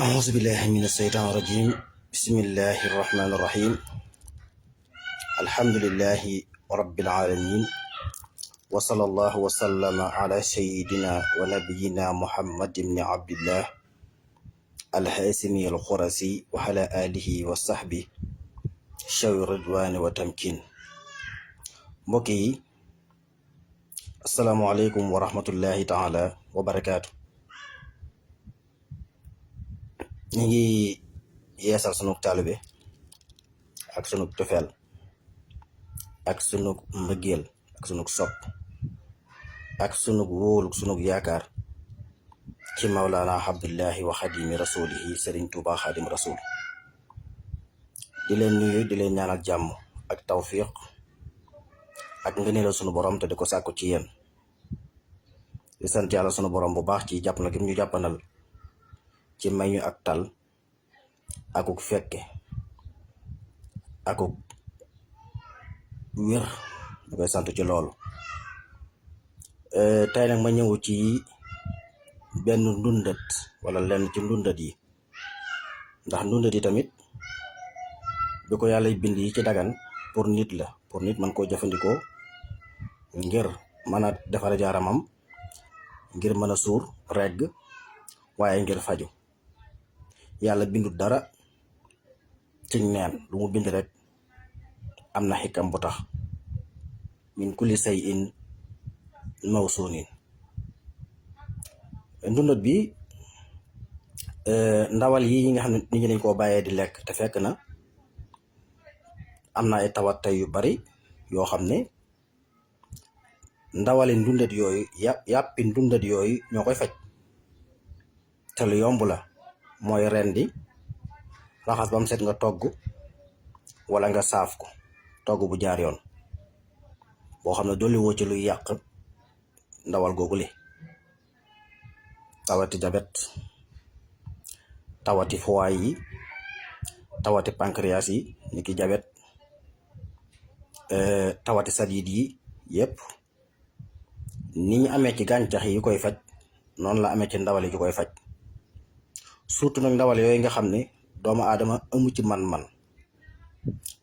أعوذ بالله من الشيطان الرجيم بسم الله الرحمن الرحيم الحمد لله رب العالمين وصلى الله وسلم على سيدنا ونبينا محمد بن عبد الله الهاشمي الخرسي وعلى آله وصحبه شوي الرضوان وتمكين mbokki asalaamaaleykum wa rahmatullahi taala wa barakaatu. ñu ngi yeesal sunu taalibe ak sunu tofeel ak sunu mbëggeel ak sunu sopp ak sunu wóolu sunu yaakaar ci Mawlana Abdullahi wa xadimi rasulihi Sëriñ Tuuba xadim rasul. di leen nuyu di leen ñaanal jàmm ak tawfiq ak ngëneelal sunu borom te di ko sàkku ci yéen. di sant yàlla sunu borom bu baax ci jàpp na gi ñu jàppanal ci may ñu ak tal akuk fekke akuk wér ñu koy sant ci loolu. tey nag ma ñëw ci benn ndundat wala lenn ci ndundat yi, ndax ndundat yi tamit bi ko yàlla bind yi ci dagan pour nit la, pour nit man koo jëfandikoo ngir mën a defar jaaramam, ngir mën a suur regg, waaye ngir faju. yàlla bindut dara ci neen, lu mu bind rek am na xikam bu tax. min kulli shay'in mawsuunin. ndundat bi ndawal yi nga xam ne nit ñi dañ koo bàyyee di lekk te fekk na am na ay tawat tey yu bari yoo xam ne ndawali ndundat yooyu yàppi ndundat yooyu ñoo koy faj. te lu yomb la, mooy rendi raxas ba mu set nga togg wala nga saaf ko togg bu jaar yoon, boo xam ne dolli woo ci luy yàq ndawal googu li. tawati jabet, tawati foie yi, tawati pancréas yi ni ki jabet, tawati sadid yi yépp ni ñu amee ci gàncax yi koy faj noonu la amee ci ndawal yi koy faj. surtout nag ndawal yooyu nga xam ne doomu aadama amu ci man-man,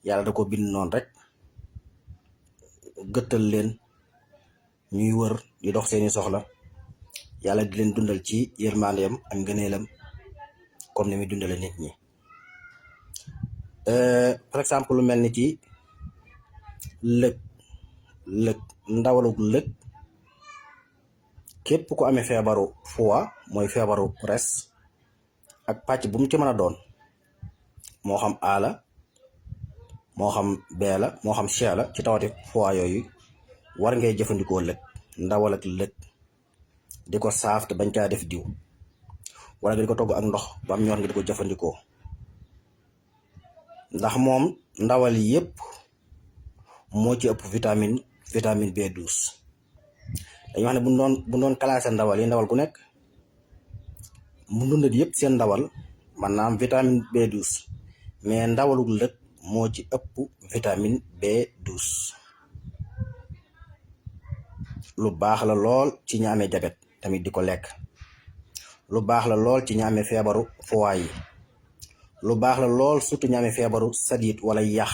yàlla da ko bind noonu rek gëttal leen ñuy wër di dox seeni soxla, yàlla di leen dundal ci yërmandeem ak ngëneelam comme ni muy dundale nit ñi. par exemple lu mel ni ci lëg ndawalug lëg, képp ku amee feebaru foie mooy feebaru res ak pàcc bu mu ci mën a doon, moo xam aala moo xam beela moo xam cheela, ci tawati foie yooyu war ngay jëfandikoo lëg, ndawal ak lëg, di ko saaf te bañ caa def diw, wala nga di ko togg ak ndox ba am ñor nga di ko jëfandikoo. ndax moom ndawal yépp moo ci ëpp vitamine B12. dañu wax ne bu doon classé ndawal yi, ndawal gu nekk mu ndundat yëpp seen ndawal man naa am vitamine B12, mais ndawalug lëg moo ci ëpp vitamine B12. lu baax la lool ci ñi amee jabet tamit di ko lekk. lu baax la lool ci ñi amee feebaru foie yi. lu baax la lool surtout ñi amee feebaru sadit wala yax,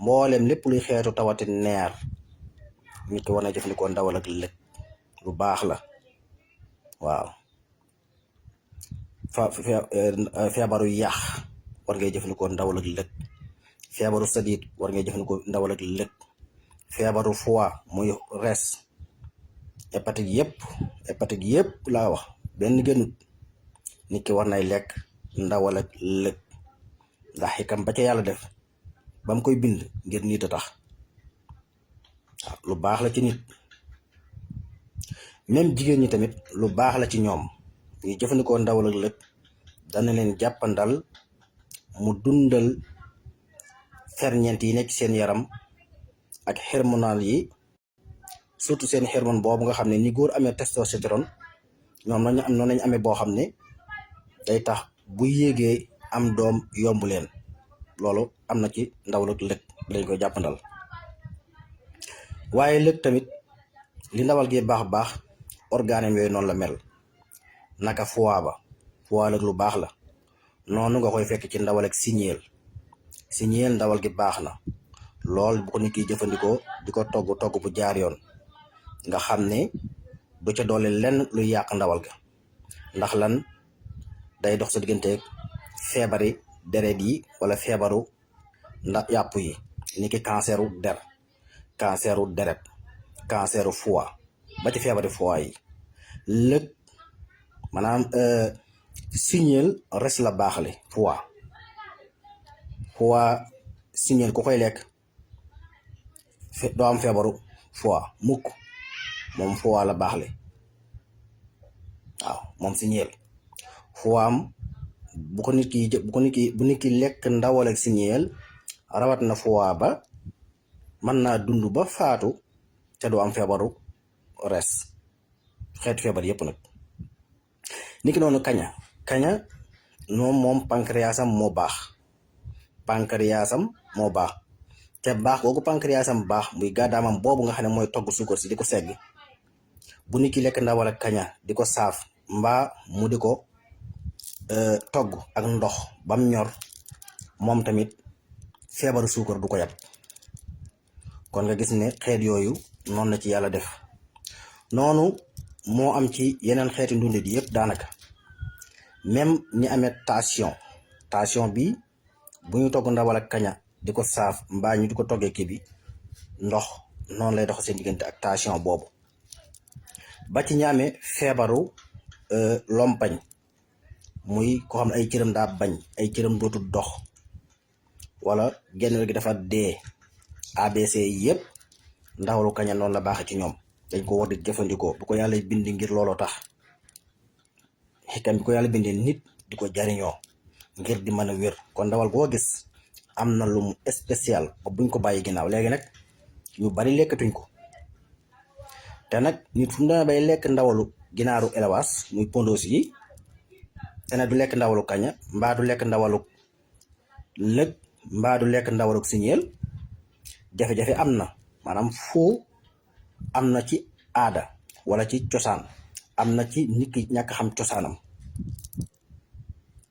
mboolem lépp luy xeetu tawati neer nit ki war na jëfandikoo ndawal ak lëg. lu baax la waaw. feebaru yax war ngay jëfandikoo ndawal ak lëg. feebaru sadit war ngay jëfandikoo ndawal ak lëg. feebaru foie muy res, hépatique yépp laa wax benn gënut, nit ki war nay lekk ndawal ak lëg. ndax xikam ba ca yàlla def ba mu koy bind ngir nit a tax. lu baax la ci nit. même jigéen ñi tamit lu baax la ci ñoom, ñu jëfandikoo ndawal ak lëg dana leen jàppandal mu dundal ferñeent yi nekk seen yaram ak hormonal yi, surtout seen hormone boobu nga xam ne ni góor amee testostérone ñoom noonu lañu amee boo xam ne day tax bu yéegee am doom yomb leen. loolu am na ci ndawal ak lëg lañ koy jàppandal. waaye lëg tamit li ndawal gi baax organe yooyu noonu la mel. naka foie ba foie nag lu baax la noonu nga koy fekk ci ndawal ak siñeel ndawal gi baax na lool bu ko nit ki jëfandikoo di ko togg bu jaar yoon nga xam ne du ca doole lenn luy yàq ndawal ga ndax lan day dox sa digganteeg feebari deret yi wala feebaru yàpp yi ni ki canceru der canceru deret canceru foie ba ci feebari foie yi lëg maanaam siñeel res la baaxale foie siñeel ku koy lekk doo am feebaru foie mukk moom foie la baaxle waaw moom siñeel foie am bu nit ki lekk ndawal ak siñeel rawat na foie ba mën naa dund ba faatu te doo am feebaru res xeetu feebar yépp nag niki noonu kaña moom pancréasam moo baax te baax googu pancréasam baax muy gàddaamam boobu nga xam ne mooy togg suukar si di ko segg bu nit ki lekk ndawal ak kaña di ko saaf mbaa mu di ko togg ak ndox bam ñor moom tamit feebaru suukar du ko yab kon nga gis ne xeet yooyu noonu la ci yàlla def noonu moo am ci yeneen xeeti ndunde di yëpp daanaka même ñi amee tension bi bu ñu togg ndawal ak kaña di ko saaf mbaa ñu di ko toggee kii bi ndox noonu lay dox seen diggante ak tension boobu ba ci ñi amee feebaru lompañ muy ko xam ne ay cëram daa bañ ay cëram dootul dox wala genn wér gi dafa dee ABC yëpp ndawalu kaña noonu la baaxee ci ñoom dañ ko war di jëfandikoo bu ko yàlla bindi ngir looloo tax xikam bi ko yàlla bindee nit di ko jariñoo ngir di mën a wér kon ndawal goo gis am na lu mu spécial ba buñ ko bàyyi ginnaaw léegi nag ñu bari lekkatuñ ko te nag nit fu mu demee bay lekk ndawalu ginaaru élevage muy pondos yi te nag du lekk ndawalu kaña mbaa du lekk ndawalu lëg mbaa du lekk ndawalu siñeel jafe-jafe am na maanaam foo am na ci aada wala ci cosaan am na ci nit ki ñàkk xam cosaanam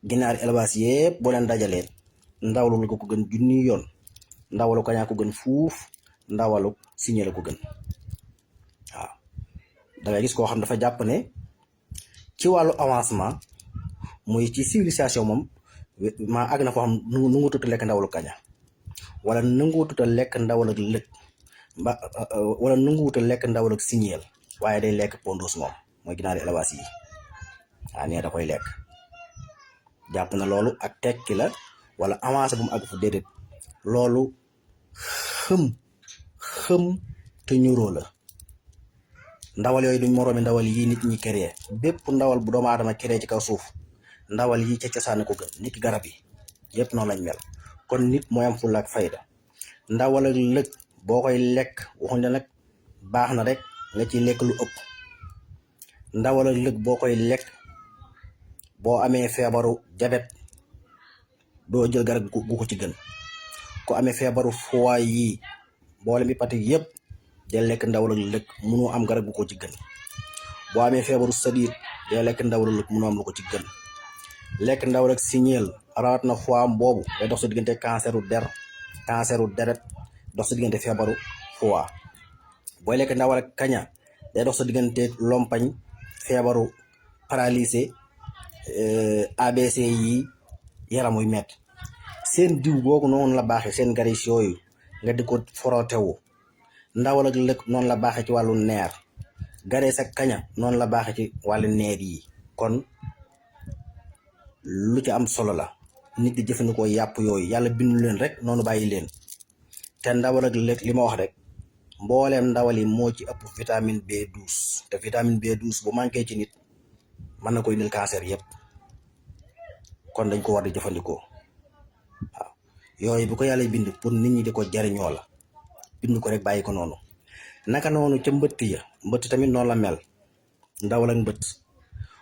ginaari élevage yépp boo leen dajalee ndawalu lëg ko gën junni yoon ndawalu kaña ko gën fuuf ndawalu siñeel ko gën waaw dangay gis koo xam dafa jàpp ne ci wàllu avancement muy ci civilisation moom maa àgg na foo xam nangu tuta lekk ndawalu kaña wala nangu tuta lekk ndawal ak lëg wala nangu wuta lekk ndawal ak siñeel waaye day lekk pondos moom mooy ginaari élevage yi nee da koy lekk jàpp na loolu ak tekki la wala avancé bu mu àgg fu déedéet loolu xëm te ñuroo la ndawal yooyu duñ moroomi ndawal yi nit ñi créé bépp ndawal bu doomu aadama créé ci kaw suuf ndawal yi ca cosaan ko gën nit ki garab yi yépp noonu lañ mel kon nit mooy am fulla ak fayda ndawal ak lëg boo koy lekk waxuñ la nag baax na rek nga ci lekk lu ëpp ndawal ak lëg boo koy lekk boo amee feebaru jabet doo jël garab gu ko ci gën ku amee feebaru foie yi boole mi pati yépp day lekk ndawal ak lëg mënoo am garab gu ko ci gën boo amee feebaru sadiit day lekk ndawal ak lëg mënoo am lu ko ci gën lekk ndawal ak siñeel rawat na foie am boobu day dox sa diggante canceru deret dox sa diggante feebaru foie booy lekk ndawal ak kaña day dox sa diggante lompañ feebaru paralysé ABC yi yaram wuy metti seen diw googu noonu la baaxee seen garis yooyu nga di ko forotewu ndawal ak lëg noonu la baaxee ci wàllu neer garis ak kaña noonu la baaxee ci wàllu neer yi kon lu ci am solo la nit di jëfandikoo yàpp yooyu yàlla bindu leen rek noonu bàyyi leen te ndawal ak lëg li ma wax rek mbooleem ndawal yi moo ci ëpp vitamine B12 te vitamine B12 bu manqué ci nit mën na koy indil cancer yépp kon dañ ko war di jëfandikoo waaw yooyu bu ko yàlla bind pour nit ñi di ko jariñoo la bind ko rek bàyyi ko noonu naka noonu ca mbëtt tamit noonu la mel ndawal ak mbëtt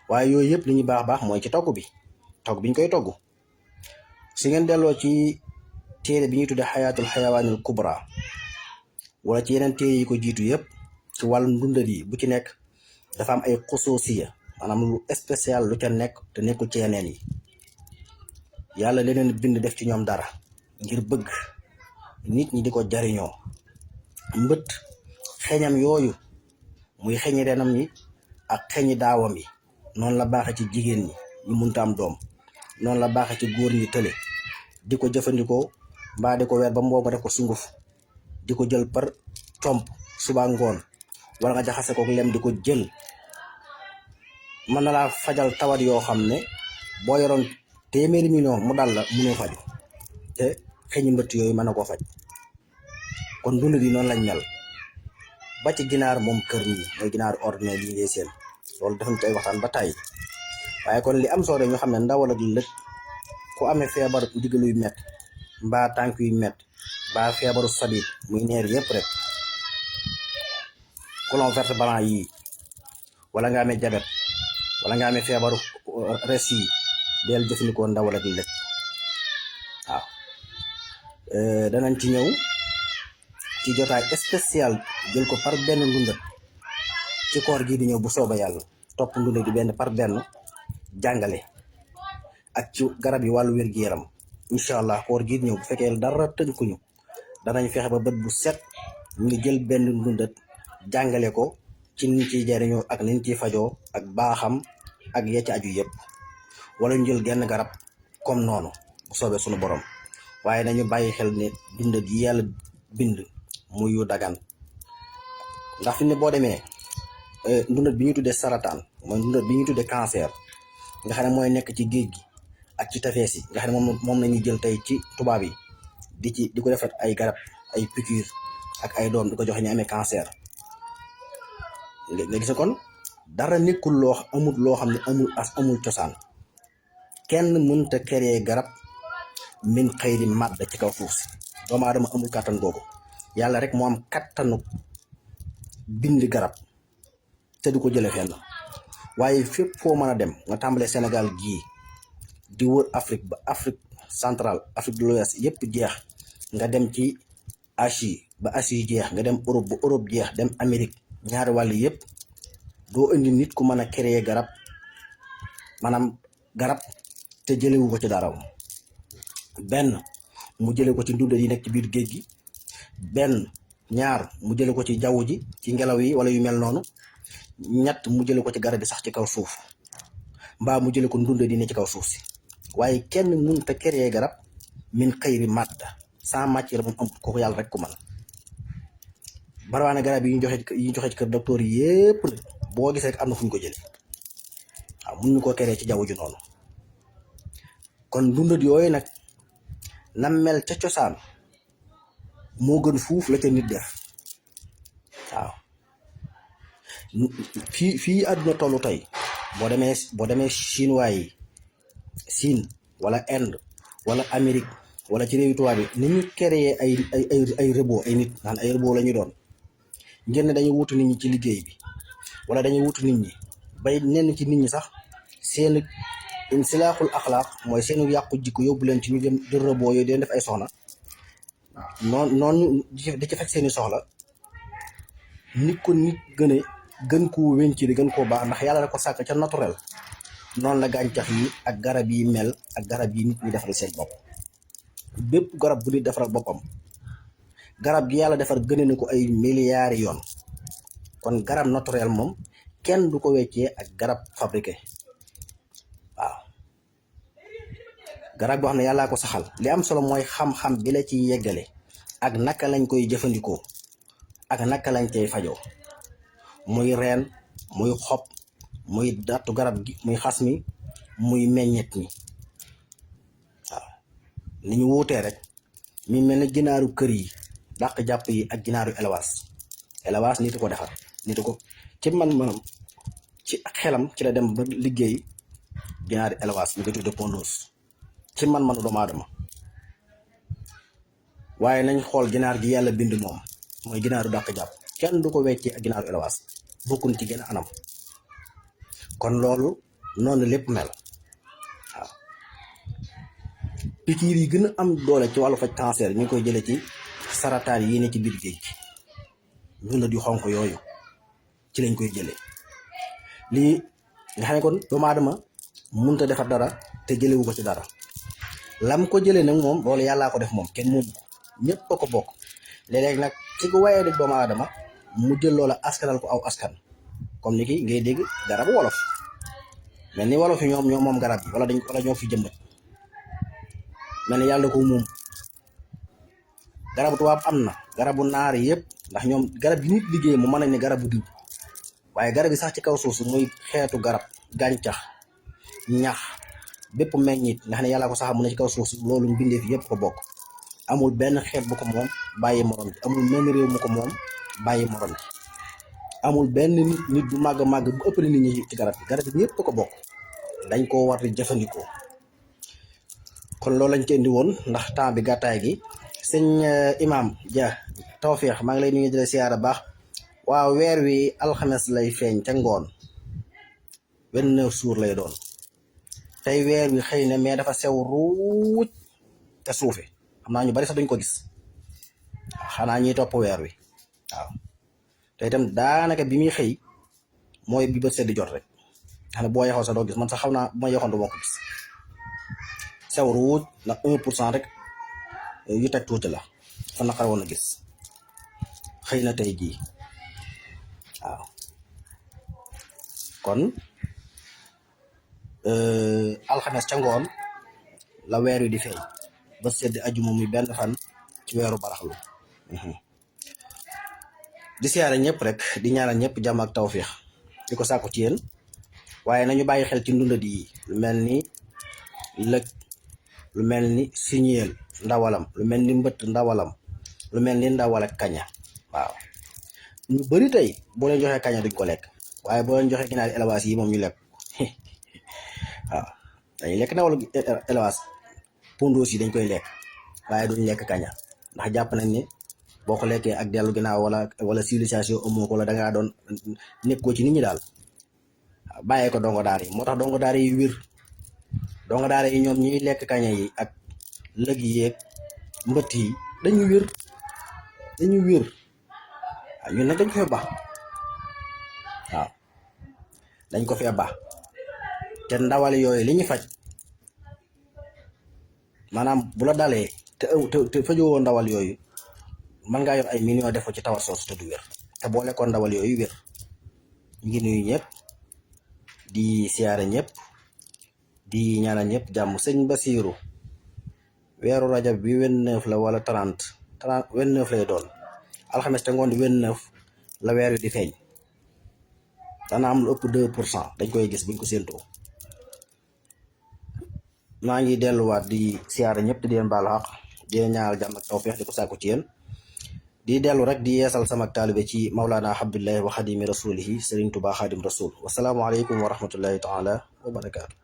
waaye yooyu yëpp li ñuy baax mooy ci togg bi ñu koy togg si ngeen delloo ci téere bi ñuy tudde xayaatul xayawaanil kubra wala ci yeneen téere yi ko jiitu yëpp ci wàllu ndundat yi bu ci nekk dafa am ay xusuusiya maanaam lu spécial lu ca nekk te nekkul ci yeneen yi. yàlla leneen bind def ci ñoom dara ngir bëgg nit ñi di ko jariñoo. mbët xeñam yooyu muy xeñi renam yi ak xeñi daawam yi noonu la baaxe ci jigéen ñi ñu munta am doom, noonu la baaxe ci góor ñi tële di ko jëfandikoo mbaa di ko weer ba mboo nga def ko sunguf di ko jël par comp suba ngoon, wala nga jaxase ko lem di ko jël. mën na laa fajal tawat yoo xam ne boo yoroon téeméeri million mu dal la mënoo faju, te xeñi mbëtt yooyu mën na koo faj. kon dund yi noonu lañ mel. ba ci ginaar moom kër ñi mooy ginaar ordinaire yi ngay seen, loolu defañ ci ay waxtaan ba tàyyi. waaye kon li am solo ñu xam ne ndawal ak lëg ku amee feebar ndigaluy met mbaa tànk yu met mbaa feebaru sadit muy neer yëpp rek, colon vertébrant yi, wala nga amee jabet wala nga amee feebaru res yi, del jëfandikoo ndawal ak lëg. waaw danañ ci ñëw ci jotaay spécial jël ko par benn ndundat ci koor gii di ñëw bu sooba yàlla, topp ndundat gi benn par benn jàngale ak ci garab yi wàllu wér-gi-yaram. incha allah koor gii di ñëw bu fekkee dara tënkuñu danañ fexe ba bët bu set ñu ngi jël benn ndundat jàngale ko ci niñ ciy jariñoo ak niñ ciy fajoo ak baaxam ak ya ci aju yëpp, wala ñu jël genn garab comme noonu bu soobee sunu borom. waaye nañu bàyyi xel ne ndundat yi yàlla bind muy yu dagan, ndax fi ne boo demee ndundat bi ñuy tuddee sarataan mooy ndundat bi ñuy tuddee cancer nga xam ne mooy nekk ci géej gi ak ci tefees yi, nga xam ne moom la ñuy jël tey ci tubaab yi di ko defar ay garab ay piqûre ak ay doom di ko joxe ñu amee cancer. nga gis kon dara nekkul loo xam ne amul cosaan. kenn mënta créer garab min xëyri màdd ci kaw suuf si, doomu aadama amul kàttan googu. yàlla rek moo am kattanu bind garab te du ko jële fenn. waaye fépp foo mën a dem nga tàmbalee Sénégal gii di wër Afrique ba Afrique centrale, Afrique de l'Ouest yépp jeex, nga dem ci Asie ba Asie jeex, nga dem Europe ba Europe jeex, dem Amérique ñaari wàll yépp doo indi nit ku mën a créer garab, maanaam garab te jëlewu ko ci dara. benn mu jële ko ci ndundat yi nekk ci biir géej gi, benn ñaar mu jële ko ci jaww ji ci ngelaw yi wala yu mel noonu, ñett mu jële ko ci garab yi sax ci kaw suuf, mbaa mu jële ko ndundat yi ne ci kaw suuf si. waaye kenn mënut a créer garab min xëyri madda sans matière moom am kooku yàlla rek ku mën. barawaane garab yi ñu joxe ci kër docteur yépp nag boo gisee rek am na fu ñu ko jële. waaw mun ñu koo créer ci jaww ji noonu. kon ndundat yooyu nag na mel ca cosaan moo gën fuuf la ca nit def. waaw fii àdduna tollu tey boo demee chinois yi, Chine wala Inde wala Amérique wala ci réewi tubaab bi ni ñu créé ay robot, ay nit naan ay robot la ñu doon, ngir ne dañu wutu nit ñi ci liggéey bi wala dañu wutu nit ñi bay nenn ci nit ñi sax seen insilaaxul axlaaq mooy seenu yàqu jikko yóbbu leen ci ñu dem di robot yooyu di def ay soxna noonu di ci fekk seeni soxla. nit ko nit gën koo wénc di gën koo baax ndax yàlla rek ko sàkk ca naturel. noonu la gàncax yi ak garab yi mel ak garab yi nit ñi defaral seen bopp. bépp garab bu nit defaral boppam, garab gi yàlla defar gëne na ko ay milliards yoon. kon garab naturel moom kenn du ko weccee ak garab fabriqué. waaw garab boo xam ne yàllaa ko saxal. li am solo mooy xam-xam bi la ciy yeggale ak naka lañ koy jëfandikoo ak naka lañ cay fajoo, muy reen muy xob muy dattu garab gi muy xas mi muy meññet mi. waaw ni ñu wuutee rek mi mel ne ginaaru kër yi dàq jàpp yi ak ginaaru élevage nit ko defar, nit ko ci man ci xelam ci la dem ba liggéey ginaaru élevage ñu ko tudde pondeuse ci man-manu doomu aadama. waaye nañ xool ginaar gi yàlla bind moom mooy ginaaru dàq jàpp, kenn du ko weccee ak ginaaru élevage, bokkun ci gën a anam. kon loolu noonu lépp mel. waaw pikiir yi gën a am doole ci wàllu faj cancer ñu ngi koy jëlee ci sarataan yi ne ci biir géej gi, ndundat yu xonk yooyu ci lañ koy jëlee. lii nga xam ne kon doomu aadama mënut a defar dara te jëlewu ko ci dara lam ko jëlee nag moom loolu yàllaa ko def moom kenn moomu ko ñëpp a ko bokk léeg-léeg nag ci ko wayee dëgg doomu aadama mu jël loola askanal ko aw askan comme ni ki ngay dégg garabu wolof mel ni wolof yi ñoom moom garab yi wala ñoo fi jëmbat mel ni yàlla ko moom garabu tubaab am na garabu naar yëpp ndax ñoom garab yi nit liggéey mu mën nañ ne garabu diw waaye garab yi sax ci kaw suuf si muy xeetu garab gàncax ñax bépp meññit nga xam ne yàlla ko sax mu ne ci kaw suuf si loolu mbindeef yëpp ko bokk amul benn xeet bu ko moom bàyyi morom bi amul benn réew mu ko moom bàyyi morom bi amul benn nit du màgg bu ëpp nit ñi ci garab yi ñëpp ko bokk dañ koo war di jëfandikoo kon loolu lañ ci indi woon ndax temps bi gàttaay gi sëñ Imam Dia Tawfekh maa ngi lay nuyu di la siyaara baax waaw weer wi alxames lay feeñ ca ngoon 29 jours lay doon tey weer wi xëy na mais dafa sew ruuj te suufe xam naa ñu bari sax duñ ko gis xanaa ñuy topp weer wi waaw te itam daanaka bi muy xëy mooy bi bët sedd jot rek xam ne boo yaxoo sax doo gis man sax xam naa bu ma yaxoon du ma ko gis sew ruuj ndax 1% rek yu teg tuuti la fa naqar woon a gis xëy na tey jii waaw kon alxames ca ngoon la weer wi di feeñ ba sedd ajuma muy benn fan ci weeru baraxlu di siyaare ñëpp rek di ñaanal ñëpp jàmm ak tawféex di ko sàkku ci yéen waaye nañu bàyyi xel ci ndundadi yi lu mel ni lëg lu mel ni siñeel ndawalam lu mel ni mbëtt ndawalam lu mel ni ndawal ak kaña waaw ñu bari tey boo leen joxee kaña duñ ko lekk waaye boo leen joxee ginaari élevage yi moom ñu lekk waaw dañuy lekk ndawal élevage pondos yi dañ koy lekk waaye duñ lekk kaña ndax jàpp nañ ne boo ko lekkee ak dellu ginnaaw wala civilisation amoo ko wala dangaa doon nekkoo ci nit ñi daal bàyyee ko dongo daara yi moo tax dongo daara yi wér dongo daara yi ñoom ñuy lekk kaña yi ak lëg yeeg mbëtt yi dañuy wér waaw ñun nag dañ ko fee baax waaw dañ ko fee baax te ndawal yooyu li ñu faj maanaam bu la dalee te fajoo ndawal yooyu mën ngaa yor ay millions def ko ci tawat soosu te du wér te boo lekkoon ndawal yooyu wér ñu ngi nuyu ñëpp di siyaare ñëpp di ñaanal ñëpp jàmm sëñ Basiiru weeru rajab bi 29 la wala 29 lay doon alxames te ngoon di 29 la weer wi di feeñ dana am lu ëpp 2% dañ koy gis buñ ko séentoo maa ngi delluwaat di siyaare ñëpp di leen baalu xaq di leen ñaanal jàmm ak tawfeex di ko sàkku ci yéen di dellu rek di yeesal sama taalibe ci Mawlana Abdullahi wa Xadimi Rasulihi Sëriñ Tuubaa Xaadim Rasul wasalaamu aleykum wa rahmatullahi taala wa barakaatu